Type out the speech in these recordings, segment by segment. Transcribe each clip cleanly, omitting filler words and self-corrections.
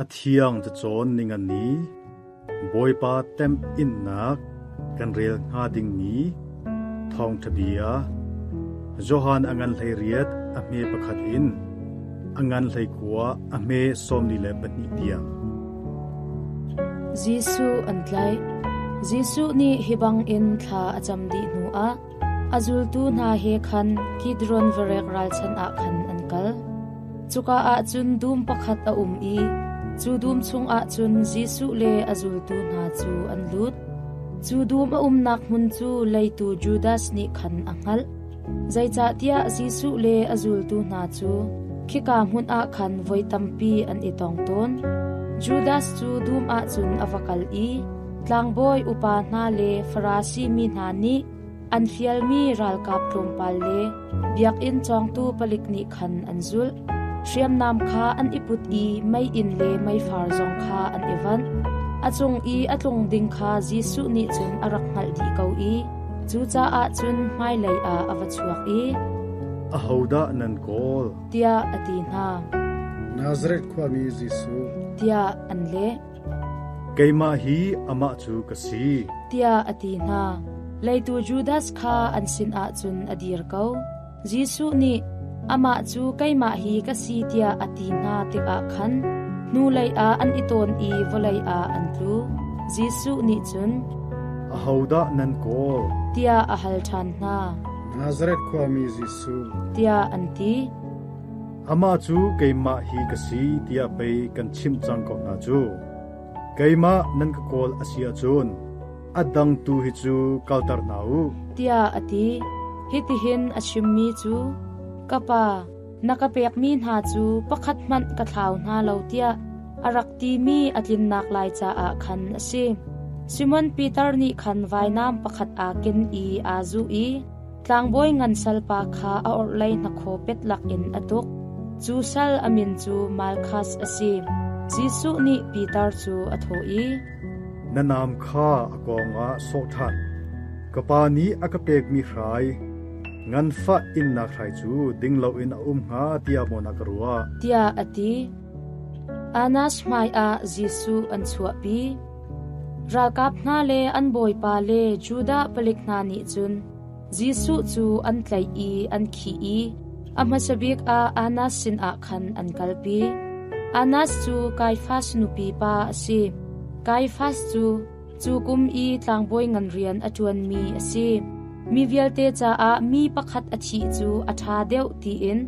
A thiang cacawn ningani Bawipa temhinnak kan rel hnga dingmi Thawngṭha bia Johan a ngan 18 a hme pakhat in a ngan 19 a hme 42 tiang. Jesuh an tlaih. Jesuh nih hi bangin thla a cam dih hnuah a zultu hna he khan Kidron varek ralchan ah khan an kal. Cuka ah cun dum pakhat a um i cu dum chungah cun Jesuh le a zultu hna cu an lut. Cu dum a umnak hmun cu leitu Judas nih khan a hngalh. Zeicahtiah Jesuh le a zultu hna cu khika hmun ah khan voi tampi an i tong tawn. Judas cu dum ah cun a va kal i tlangbawi upa hna le Farasi mi hna nih an fialmi ralkap tlawmpal le biakinn cawngtu palik nih khan an zulh. Hriamnam kha an i put i meiinn le meifar zong kha an i vanh. A cung i a tlung ding kha Jesuh nih cun a rak hngalh dih ko i cucaah cun hmailei ah a va chuak i, Ahodah nan kawl? tiah a ti hna. Nazareth khuami Jesuh. Tiah an leh. Keimah hi amah cu ka si. Tiah a ti hna. Leitu Judas kha an sinah cun a dir ko. Jesuh nih, Amah cu keimah hi ka si tiah a ti hna tikah khan hnulei ah an i tawn i vawlei ah an tlu. Jesuh nih cun, Ahodah nan kawl? tiah a hal ṭhan hna. Nazareth khuami Jesuh. Tiah an ti. Amah cu keimah hi ka si tiah pei kan chimh cang ko hna cu. Keimah nan ka kawl a si ahcun a dang tu hi cu kalter hna u. Tiah a ti. Hitihin a chimmi cu, Ka Pa, na ka pekmi hna cu pakhat hmanh ka thlau hna lo tiah a rak timi a tlinnak lai caah khan a si. Simon Peter nih khan vainam pakhat aa ken i aa zuh i Tlangbawi ngan salpa kha a orhlei hnakhaw pet lakin a tuk. Cu sal a min cu Malkhas a si. Jesuh nih Peter cu a thawh i, Na nam kha a kawng ah sawh ṭhan. Ka Pa nih a ka pekmi hrai, nganfah innak hrai cu ding loin a um hnga tiah maw na ka ruah? Tiah a ti. Annas hmaiah Jesuh an chuahpi. Ralkap hna le an bawipa le Judah palik hna nih cun Jesuh cu an tlaih i an khih i a hmasa bik ah Annas sinah khan an kalpi. Annas cu Kaiafas nupi pa a si. Kaiafas cu cu kum i tlangbawi ngan rian a ṭuanmi a si. Mi vialte caah mi pakhat a thih cu a ṭha deuh tiin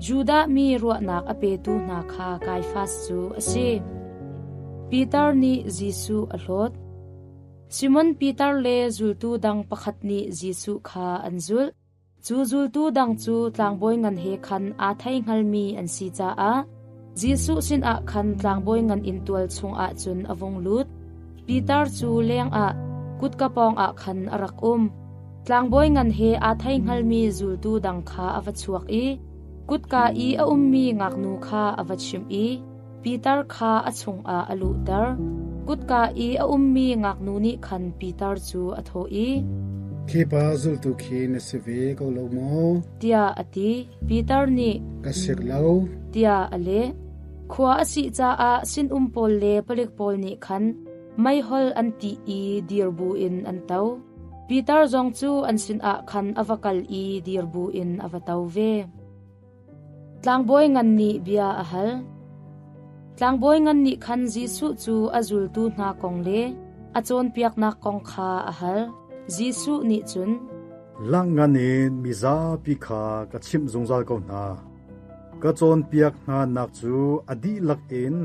Judah mi ruahnak a petu hna kha Kaiafas cu a si. Peter nih Jesuh a hlawt. Simon Peter le zultu dang pakhat nih Jesuh kha an zulh. Cu zultu dang cu tlangbawi ngan he khan aa thei hngalmi an si caah Jesuh sinah khan tlangbawi ngan inntual chungah cun a vung lut. Peter cu lengah kutka pawngah khan a rak um. Tlangbawi ngan he aa thei hngalmi zultu dang kha a va chuak i kutka i a ummi ngaknu kha a va chimh i Peter kha a chungah a luhter. Kutka i a ummi ngaknu nih khan Peter cu a thawh i, Khi pa zultu khi na si ve ko lo maw? tiah a ti. Peter nih, Ka si lo. tiah a leh. Khua a sih caah sinum pawl le palik pawl nih khan meihol an tih i dir buin an to. Peter zong cu an sinah khan a va kal i dir buin a va to ve. Tlangbawi ngan nih bia a hal. Tlangbawi ngan nih khan Jesuh cu a zultu hna kong le a cawnpiaknak kong kha a hal. Jesuh nih cun, Langngan in mizapi kha ka chimh zungzal ko hna. Ka cawnpiak hnanak cu a dihlak in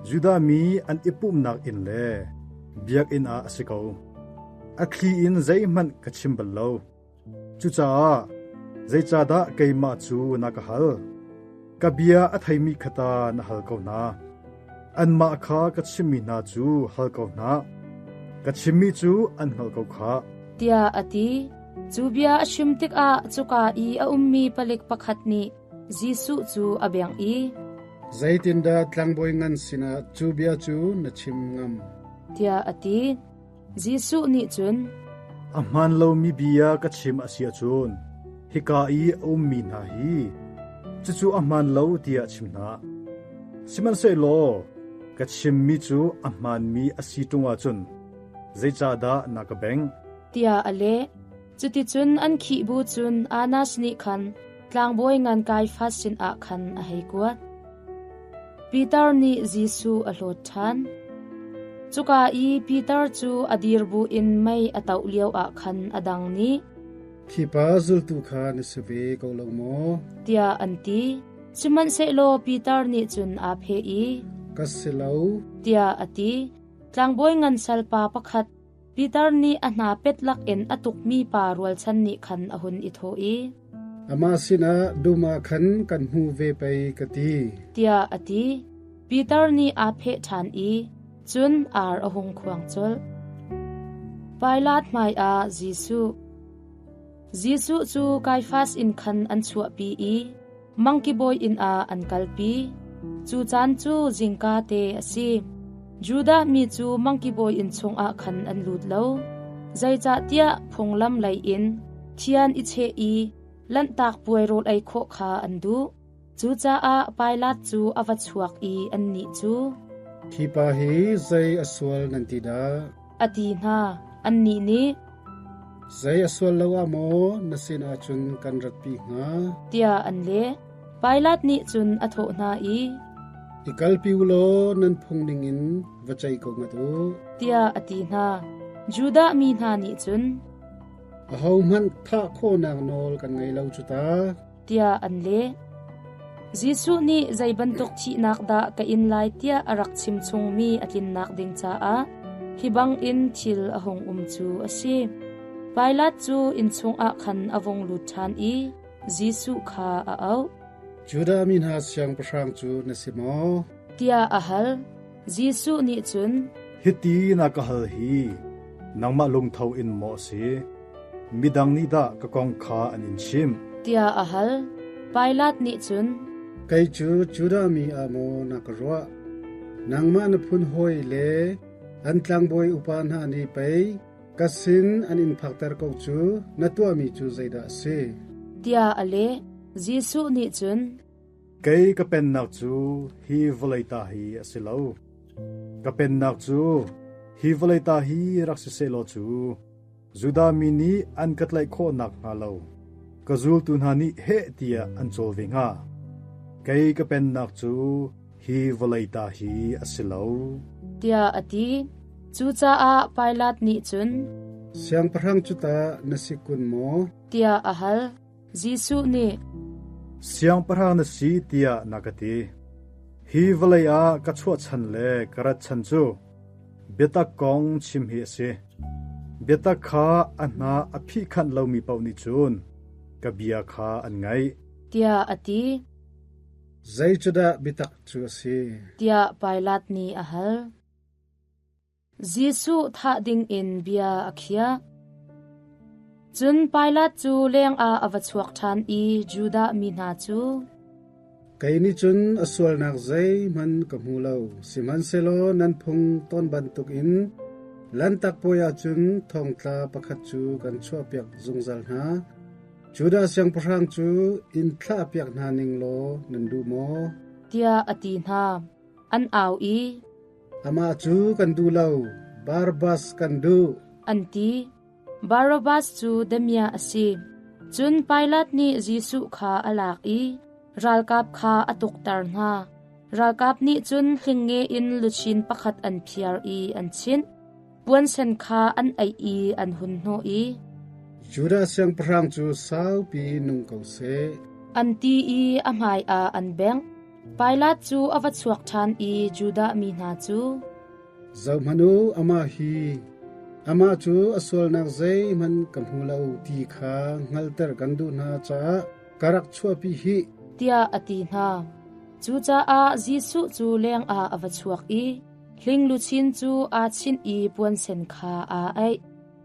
Judah mi an i pumhnak inn le biakinn ah a si ko. A thli in zeihmanh ka chim bal lo. Cucaah zeicahdah keimah cu na ka hal? Ka bia a theimi kha ta na hal ko hna. Anmah kha ka chimmi hna cu hal ko hna. Ka chimmi cu an hngalh ko khah. Tiah a ti. Cu bia a chim tikah cuka i a ummi palik pakhat nih Jesuh cu a bengh i, Zeitindah tlangbawi ngan sinah cu bia cu na chim ngam? Tiah a ti. Jesuh nih cun, A hmaan lomi bia ka chim a si ahcun hika i a ummi hna hi cucu a hmaan lo tiah chim hna. Sihmanhsehlaw. Ka chimmi cu a hmaanmi a si ṭung ahcun zeicahdah na ka bengh? Tiah a leh. Cuticun an khih bu cun Annas nih khan tlangbawi ngan Kaiafas sinah khan a hei kuat. Peter nih Jesuh a hlawt ṭhan. Cuka i Peter cu a dir buin mei a toh lioah khan a dang nih, Khi pa zultu kha na si ve ko lo maw? tiah an ti. Sihmanhsehlaw Peter nih cun aa pheh i, Ka si lo, tiah a ti. Tlangbawi ngan salpa pakhat Peter nih a hna pet lakin a tukmi pa rualchan nih khan a hun i thawh i, Amah sinah dum ah khan kan hmu ve pei ka ti, tiah a ti. Peter nih aa pheh ṭhan i cun ar a hung khuang colh. Pilat hmaiah Jesuh. Jesuh cu Kaiafas inn khan an chuahpi i mangki bawi inn ah an kalpi. Cu caan cu zingka te a si. Judah mi cu mangki bawi inn chungah khan an lut lo. Zeicahtiah phunglam lei in thian i cheh i Lanhtak puai rawl ei khawh kha an duh. Cucaah Pilat cu a va chuak i annih cu, Hi pa hi zei a sual nan ti dah? A ti hna. Annih nih, Zei a sual lo ah maw na sinah cun kan ratpi hnga? Tiah an leh. Pilat nih cun a thawh hna i, I kalpi u law nan phung ningin va ceih ko ngat u, tiah a ti hna. Judah mi hna nih cun, Ahohmanh thah khawhnak nawl kan ngei lo cu ta, tiah an leh. Jesuh nih zei bantuk thihnak dah ka in lai tiah a rak chim chungmi a tlinnak ding caah hi bangin thil a hung um cu a si. Pilat cu inn chungah khan a vung lut ṭhan i Jesuh kha a auh. Judah mi hna siangpahrang cu na si maw? Tiah a hal. Jesuh nih cun, Hiti na ka hal hi nangmah lungtho in maw a si? Midang nih dah ka kong kha an in chimh? Tiah a hal. Pilat nih cun, Kei cu Judah mi ah maw na ka ruah? Nangmah na phun hawi le an tlangbawi upa hna nih pei ka sin an in phakter ko cu, na tuahmi cu zeidah a si? Tiah a leh. Jesuh nih cun, Kei ka pennak cu hi vawlei ta hi a si lo. Ka pennak cu hi vawlei ta hi rak si sehlaw cu Judah mi nih an ka tlaih khawh nakhnga lo ka zultu hna nih heh tiah an cawl ve hnga. Kei ka pennak cu hi vawlei ta hi a si lo. Tiah a ti. Cucaah Pilat nih cun, Siangpahrang cu tah na si kun maw? Tiah a hal. Jesuh nih, Siangpahrang na si tiah na ka ti. Hi vawlei ah ka chuahchan le ka rat chan cu biatak kong chim hi a si. Biatak kha a hna a phihkhanh lomi paoh nih cun ka bia kha an ngaih. Tiah a ti. Zei cu dah biatak cu a si? Tiah Pilat nih a hal. Jesuh thah dingin bia a khiah. Cun Pilat cu lengah a va chuak ṭhan i Judah mi hna cu, Kei nih cun a sualnak zeihmanh ka hmu lo, sihmanhsehlaw nan phung tawn bantukin Lanhtak Puai ah cun thongtla pakhat cu kan chuahpiak zungzal hna. Judah siangpahrang cu in thlahpiak hna ning law nan duh maw? Tiah a ti hna. An au i, Amah cu kan duh lo, Barabbas kan duh. An ti. Barabbas cu damiah a si. Cun Pilat nih Jesuh kha a lak i ralkap kha a tukter hna. Ralkap nih cun hlingnge in luchin pakhat an phiar i an chinh. Puansen kha an aih i an hun hnawh i, Judah siangpahrang cu saupi nung ko seh, an ti i a hmaiah an bengh. Pilat cu a va chuak ṭhan i Judah mi hna cu, Zohhmanh u, amah hi, amah cu a sualnak zeihmanh ka hmu lo ti kha hngalhter kan duh hna caah ka rak chuahpi hih, tiah a ti hna. Cucaah Jesuh cu lengah a va chuak i hling luchin cu aa chinh i puansen kha aa aih.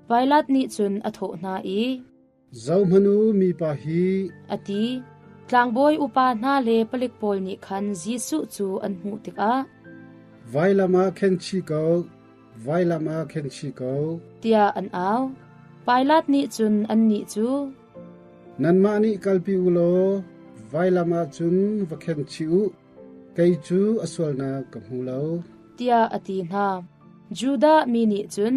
Pilat nih cun a thawh hna i, Zohhmanh u, mipa hi, a ti. Tlangbawi upa hna le palik pawl nih khan Jesuh cu an hmuh tikah, Vailam ah khen chih ko, vailam ah khen chih ko, tiah an au. Pilat nih cun annih cu, Nanmah nih kalpi u law vailam ah cun va khen chih u, kei cu a sualnak ka hmu lo. Tiah a ti hna. Judah mi nih cun,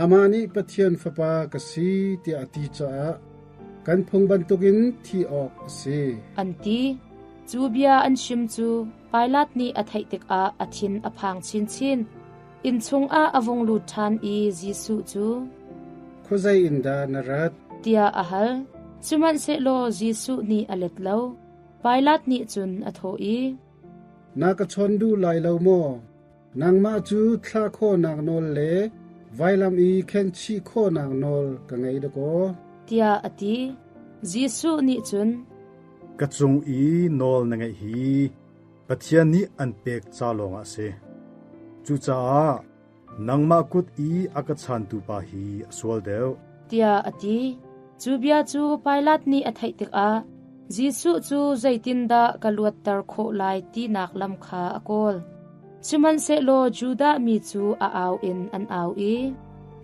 Amah nih Pathian Fapa ka si tiah a ti caah kan phung bantukin thi awk a si. An ti. Cu bia an chim cu Pilat nih a theih tikah a thin a phang chinchin. Inn chungah a vung lut ṭhan i Jesuh cu, Khuazei in dah na rat? tiah a hal. Sihmanhsehlaw Jesuh nih a let lo. Pilat nih cun a thawh i, Na ka chawn duh lai lo maw? Nangmah cu thlah khawhnak nawl le vailam i khenchih khawhnak nawl ka ngei dakaw. Tiah a ti. Jesuh nih cun, Ka cung i nawl na ngeih hi Pathian nih an pek ca lawngah a si. Cucaah nangmah kut i a ka chantu pa hi a sual deuh. Tiah a ti. Cu bia cu Pilat nih a theih tikah Jesuh cu zeitindah ka luatter khawh lai tinak lam kha a kawl. Sihmanhsehlaw Judah mi cu a au in an au i,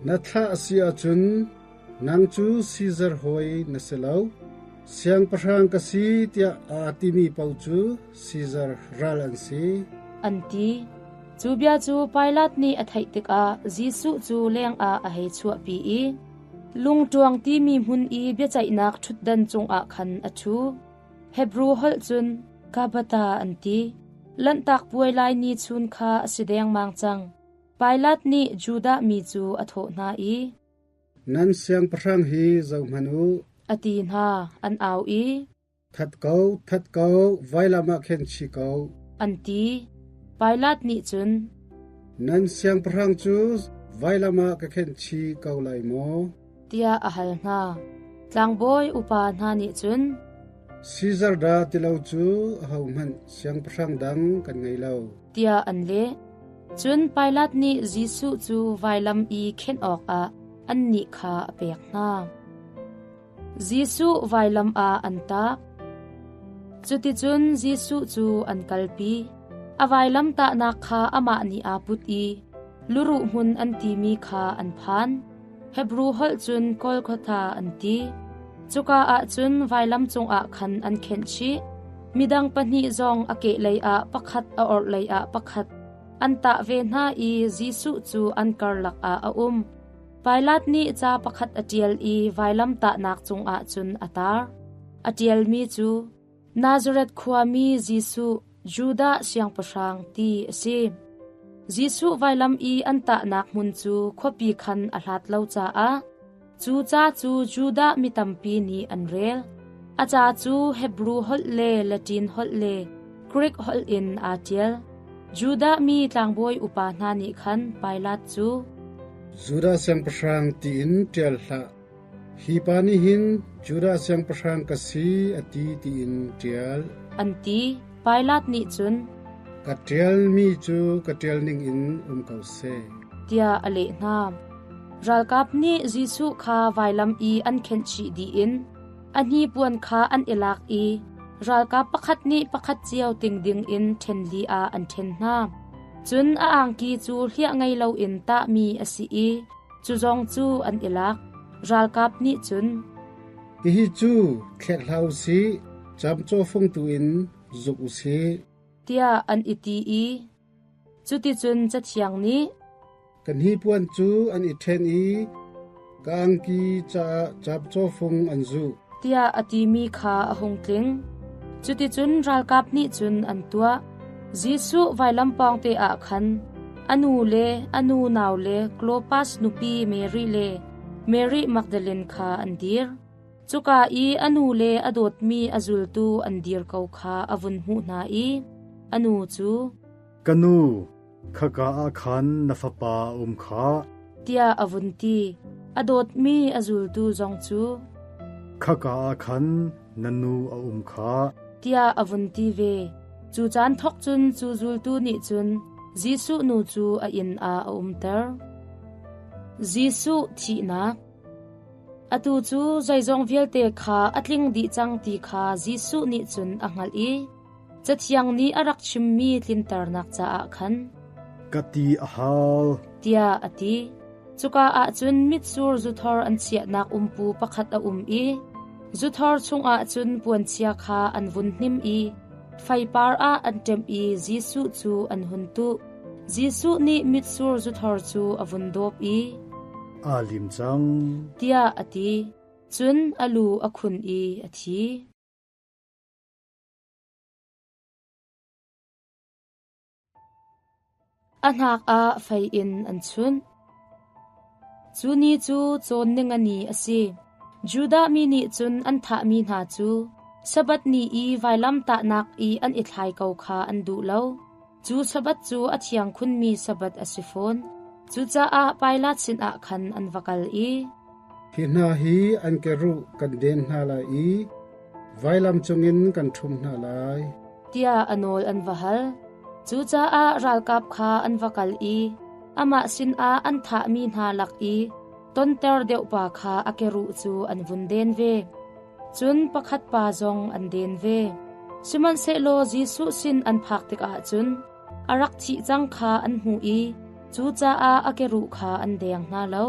Na thlah a si ahcun nang cu Sizar hawi na si lo. Siangpahrang ka si tiah aa timi paoh cu Sizar ral an si. An ti. Cu bia cu Pilat nih a theih tikah Jesuh cu lengah a hei chuahpi i lungṭuang timi hmun i biaceihnak ṭhutdan cungah khan a ṭhu. Hebru holh cun Gabbatha an ti. Lanhtak Puai lai ni chun kha a si dengmang cang. Pilat nih Judah mi cu a thawh hna i, Nan siangpahrang hi zohhmanh u. A ti hna, an au i, That ko, that ko, vailam ah khen chih ko. An ti. Pilat nih cun, Nan siangpahrang cu vailam ah ka khenh chih ko lai maw? Tiah a hal hna. Tlangbawi upa hna nih cun, Sizar dah ti lo cu ahohmanh siangpahrang dang kan ngei lo. Tiah an leh. Cun Pilat nih Jesuh cu vailam i khenh awkah annih kha a pek hna. Jesuh vailam ah an tah. Cuticun Jesuh cu an kalpi. A vailam tahnak kha amah nih aa put i luruh hmun an timi kha an phan. Hebru holh cun Golgotha an ti. Cuka ah cun vailam cungah khan an khenh chih. Midang pahnih zong a kehlei ah pakhat a orhlei ah pakhat an tah ve hna i Jesuh cu an karlak ah a um. Pilat nih ca pakhat a ṭial i vailamtahnak cungah cun a tar. A ṭialmi cu Nazareth khuami Jesuh, Judah siangpahrang ti a si. Jesuh vailam i an tahnak hmun cu khuapi khan a hlat lo caah cu ca cu Judah mi tampi nih an rel. A ca cu Hebru holh le Latin holh le Greek holh in aa ṭial. Judah mi tlangbawi upa hna nih khan Pilat cu, Judah siangpahrang tiin ṭial hlah. Hi pa nih hin Judah siangpahrang ka si a ti tiin ṭial. An ti. Pilat nih cun, Ka ṭialmi cu ka ṭial ningin um ko seh. Tiah a leh hna. Ralkap nih Jesuh kha vailam i an khenhchih dih in a hnipuan kha an i lak i ralkap pakhat nih pakhat cio ting dingin ṭhen li ah an ṭhen hna. Cun a angki cu hliah ngei loin tahmi a si i cu zong cu an i lak. Ralkap nih cun, Hihi cu thlek hlah u sih, camcawh fung tu in zuk u sih. Tiah an i ti i cuticun Cathiang nih, Ka hnipuan cu an i ṭhen i ka angki caah camcawhfung an zuh. Tiah a timi kha a hung tling. Cuticun ralkap nih cun an tuah. Jesuh vailam pawngte ah khan a nu le a nu nau le Klopas nupi Mary le Mary Magdalene kha an dir. Cuka i a nu le a dawtmi a zultu an dir ko kha a vun hmuh hna i a nu cu, Ka nu, Khaka ah khan na fapa a um khah. Tiah a vun ti. A dawtmi a zultu zong cu, Khaka ah khan na nu a um khah. Tiah a vun ti ve. Cu caan thawk cun cu zultu nih cun Jesuh nu cu a inn ah a umter. Jesuh thihnak. Atu cu zeizong vialte kha a tling dih cang ti kha Jesuh nih cun a hngalh i Cathiang nih a rak chimmi tlinternak caah khan, Ka ti a hal, tiah a ti. Cuka ah cun mitsur zuthor an chiahnak umpu pakhat a um i zuthor chungah cun puanchia kha an vun hnim i feipar ah an ṭemh i Jesuh cu an hun tuh. Jesuh nih mitsur zuthor cu a vun dawp i, Aa lim cang, tiah a ti. Cun a lu a khun i a thi. A hnak ah fei in an chunh. Cu ni cu cawn ningani a si. Judah mi nih cun an thahmi hna cu Sabbath ni i vailamtahnak i an i thlai ko kha an duh lo. Cu Sabbath cu a thiang khunmi Sabbath a si fawn. Cucaah Pilat sinah khan an va kal i, Hi hna hi an ke ruh kan den hna lai i vailam cungin kan ṭhum hna lai, tiah a nawl an va hal. Cucaah ralkap kha an va kal i amah sinah an thahmi hna lak i tonter deuh pa kha a keruh cu an vun den ve. Cun pakhat pa zong an den ve. Sihmanhsehlaw Jesuh sin an phak tikah cun a rak thih cang kha an hmuh i cucaah a keruh kha an deng hna lo.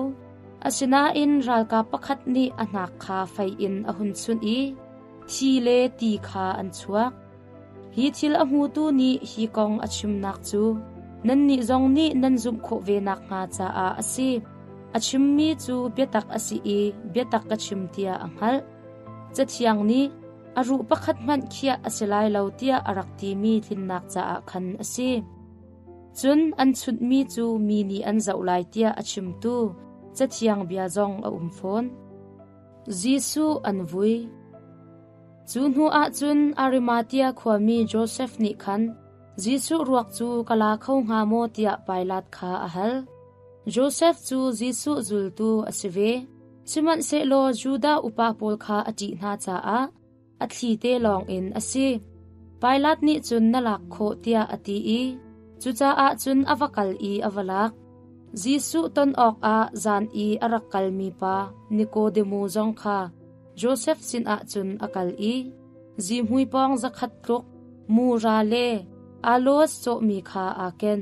Asinain ralkap pakhat nih a hnak kha fei in a hun chunh i thi le ti kha an chuak. Hi thil a hmutu nih hi kong a chimnak cu nannih zong nih nan zumh khawh ve nakhnga caah a si. A chimmi cu biatak a si i biatak ka chim tiah a hngalh. Cathiang nih a ruh pakhat hmanh khiah a si lai lo tiah a rak timi tlinnak caah khan a si. Cun an chunhmi cu mi nih an zoh lai tiah a chimtu Cathiang bia zong a um fawn. Jesuh an vui. Cu hnuah cun Arimathea khuami Josef nih khan Jesuh ruak cu ka la kho hnga maw tiah Pilat kha a hal. Josef cu Jesuh zultu a si ve. Sihmanhsehlaw Judah upa pawl kha a ṭih hna caah a thli te lawngin a si. Pilat nih cun na lak khawh tiah a ti i cucaah cun a va kal i a va lak. Jesuh ton awkah zan i a rak kalmi pa Nikodemu zong kha Josef sinah cun a kal i zihmui pawng zakhat tluk mura le aloes cawhmi kha aa ken.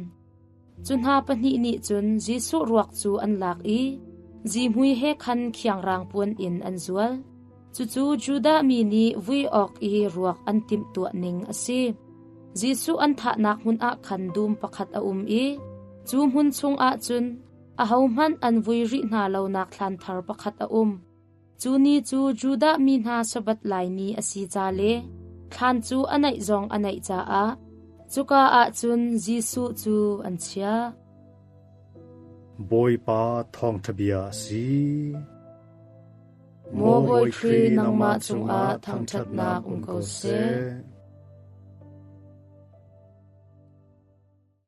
Cu hna pahnih nih cun Jesuh ruak cu an lak i zihmui he khan khiangrang puan in an zual. Cucu Judah mi nih vui awk i ruak an timhtuah ning a si. Jesuh an thahnak hmun ah khan dum pakhat a um i cu hmun chungah cun ahohmanh an vui rih hna lonak thlan thar pakhat a um. Cu ni cu Judah mi hna Sabbath lai ni a si ca le thlan cu a naih zong a naih caah cuka ah cun Jesuh cu an chiah. Bawipa thawngṭha bia a si. Maw Bawi Khrih, nangmah cungah thangṭhatnak um ko seh.